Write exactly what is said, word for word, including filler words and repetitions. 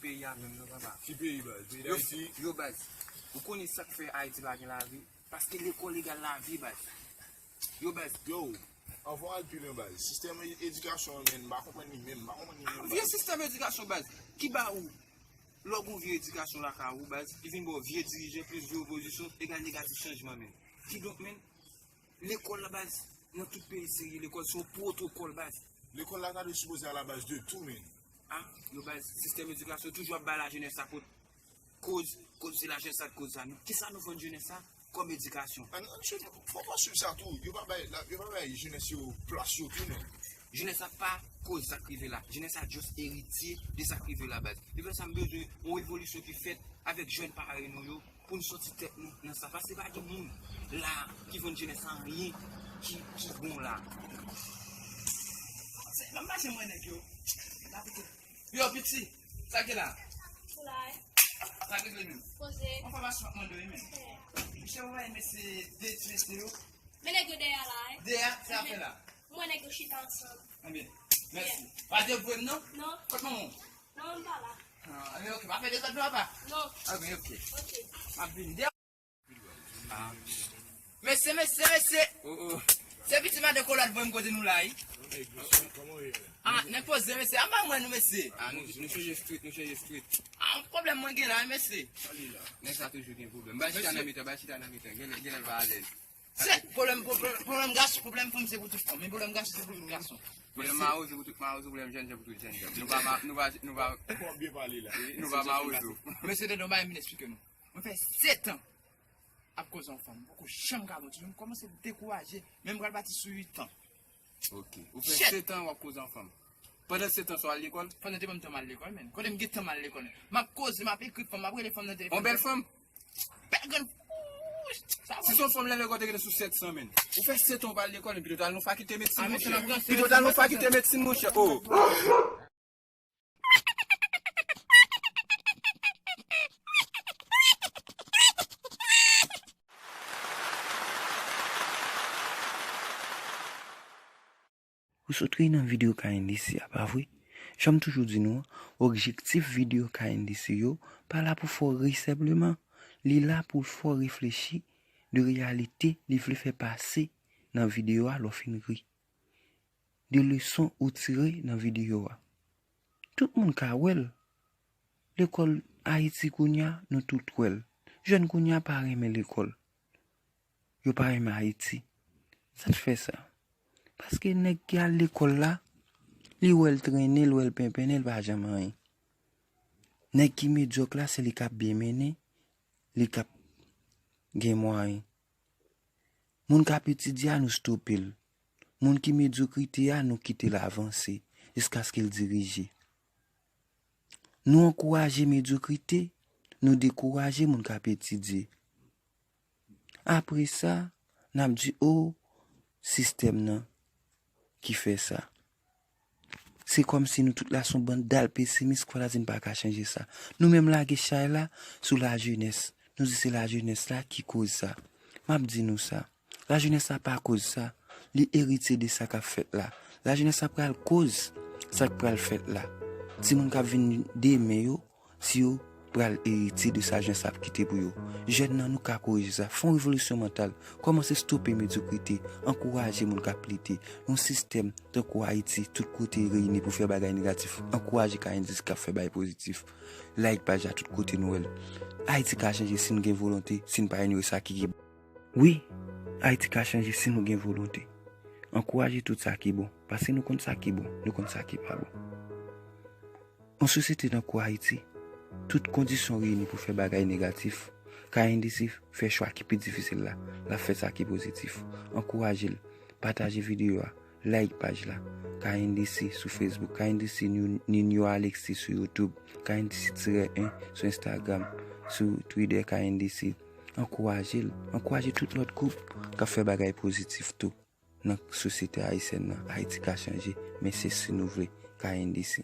Peyi a menm non papa. Ki peyi baz? Peyi Dayiti? Yo baz, ou konnen sa k fè Ayiti pa gen lavi? Paske lekòl egal lavi baz. Yo baz. Yo, anvan w al pi lwen baz, sistèm edikasyon an menm, m pa konprann li menm, m pa konprann li menm baz. Vye sistèm edikasyon baz, ki ba ou lòg ou vye edikasyon lakay ou baz, ki vin ba w vye dirijan plis vye opozisyon egal negatif chanjman menm. Kidonk menm, lekòl la baz, nan tout peyi serye lekòl se yon pwotokòl baz. Lekòl la ta dwe sipoze alabaz de tou menm. A, yo baz, sistèm edikasyon toujou ap bay lajenès sa kot koz, koz se lajenès sa k koz sa. Kisa nou vann jenès sa kòm edikasyon? An, an, fò, fò swiv sa tou. Yo pa bay, la, yo pa bay jenès yo plas yo tou menm. Jenès sa pa koz sa k rive la. Jenès sa just eritye de sa k rive la baz. E fè sa m bezwen yon revolisyon ki fèt avèk jèn parèy nou yo pou n sòti tèt nou nan sa. Paske pa gen moun la ki vann jenès sa anyen ki, ki bon la. Se, m ap mache mwen nèg yo. Yo, piti, sa k gen la? Foulay. Sa k gen menm? Poze. Mwen pa mache mwen do men. Misye pa bay mesye de ti mesye yo. Men nèg yo dèyè la, hein? Dèyè, sa fè la. Mwen nèg yo chita ansanm. Anben, mèsi. Pa di yo voye m non? Non. Kot manman w? Non, m pa la. Ah, anben, ok. Pa fè dezòd non, papa? Non. Anben, ok. Ok. M ap vini. Ah. Mesye, mesye, mesye. Oh, oh. Se piti madan Kolad voye m kote nou la, wi. Ah, nèg poze, mesye. A, m pa wè nou, mesye. Ah, nou, nou chanje street, nou chanje street. Ah, yon pwoblèm mwen gen la, wi, mesye. Nèg sa toujou gen pwoblèm. Bay chita nan mitan, bay chita nan mitan. Gen lè, gen lè l pa alèz. Se pwoblèm, pwoblèm, pwoblèm gason, pwoblèm fanm se pou tout fanm. Men pwoblèm gason se pou tout gason. Pwoblèm mawozo pou tout mawozo, pwoblèm jènjan pou tout jènjan. Nou pa ma-, nou pa, nou pa. Fò byen pale la. Wi, nou pa mawozo. Mesye, tande yon bagay m vin eksplike nou. Mwen fè sèt an ap koze yon fanm. M poko janm ka bon ti jan. M kòmanse dekouraje. Men m pral pati sou uit an. Ok. Ou fè sèt an w ap koze yon fanm. Pandan sèt an sa w al lekòl? Pandan te ban m tan m al lekòl, men. Kote m gen tan m al lekòl? M ap koze, m ap ekri fanm, m ap rele fanm nan telefòn. Yon bèl fanm? Bèl grann. Si se yon fanm lè lekòl te gentan sou sèt san, men. Ou fè sèt an w pa al lekòl, men pito w t al nan fakilte medsin, monchè. Pito w t al nan fakilte medsin, monchè. Oh. Ou sot rive nan videyo K N D C a, pa vre? Jan m toujou di nou an, objektif videyo K N D C yo pa la pou fè w ri senpleman. Li la pou l fè w reflechi de reyalite li vle fè pase nan videyo a lè w fin ri. De leson ou tire nan videyo a. Tout moun ka wè l. Lekòl Ayiti kounye a, nou tout wè l. Jèn kounye a pa renmen lekòl. Yo pa renmen Ayiti. Sa t fè sa? Paske nèg ki al lekòl la, li wè l trennen, l wè l penpennen, l pa janm anyen. Nèg ki medyòk la, se li k ap byen mennen, li k ap gen mwayen. Moun k ap etidye a, nou stope l. Moun ki medyokrite a, nou kite l avanse jiskaske l dirije. Nou ankouraje medyokrite, nou dekouraje moun k ap etidye. Apre sa, n ap di, o, sistèm nan ki fè sa. Se kòmsi nou tout la se yon bann dal pesimis, k fò ta di n pa ka chanje sa. Nou menm lage chay la sou lajenès. Nou di se lajenès la ki koz sa. M ap di nou sa. Lajenès la pa koz sa. Li eritye de sa k ap fèt la. Lajenès la pral koz sa k pral fèt la. Timoun k ap vin demen yo, si yo pral eritye de sa jenès la ap kite pou yo. Jèn nan nou ka korije sa. Fè yon revolisyon mantal. Kòmanse stope medyokrite. Ankouraje moun k ap lite. Yon sistèm tankou Ayiti, tout kote reyini pou fè bagay negatif. Ankouraje K N D C k ap fè bagay pozitif. Like paj la tout kote nou wè l. Ayiti ka chanje si n gen volonte, si n pa inyore sa ki gen. Wi, Ayiti ka chanje si nou gen volonte. Ankouraje tout sa ki bon, paske nou konn sa ki bon, nou konn sa ki pa bon. Yon sosyete tankou Ayiti, tout kondisyon reyini pou fè bagay negatif, K N D C fè chwa ki pi difisil la, l ap fè sa ki pozitif. Ankouraje l, pataje videyo a, like paj la, K N D C sou Facebook, K N D C New-, Ninho Alexis sou YouTube, K N D C tirè en sou Instagram, sou Twitter K N D C. Ankouraje l, ankouraje tout lòt gwoup k ap fè bagay pozitif tou nan sosyete ayisyèn nan. Ayiti ka chanje, men se si nou vle, K N D C.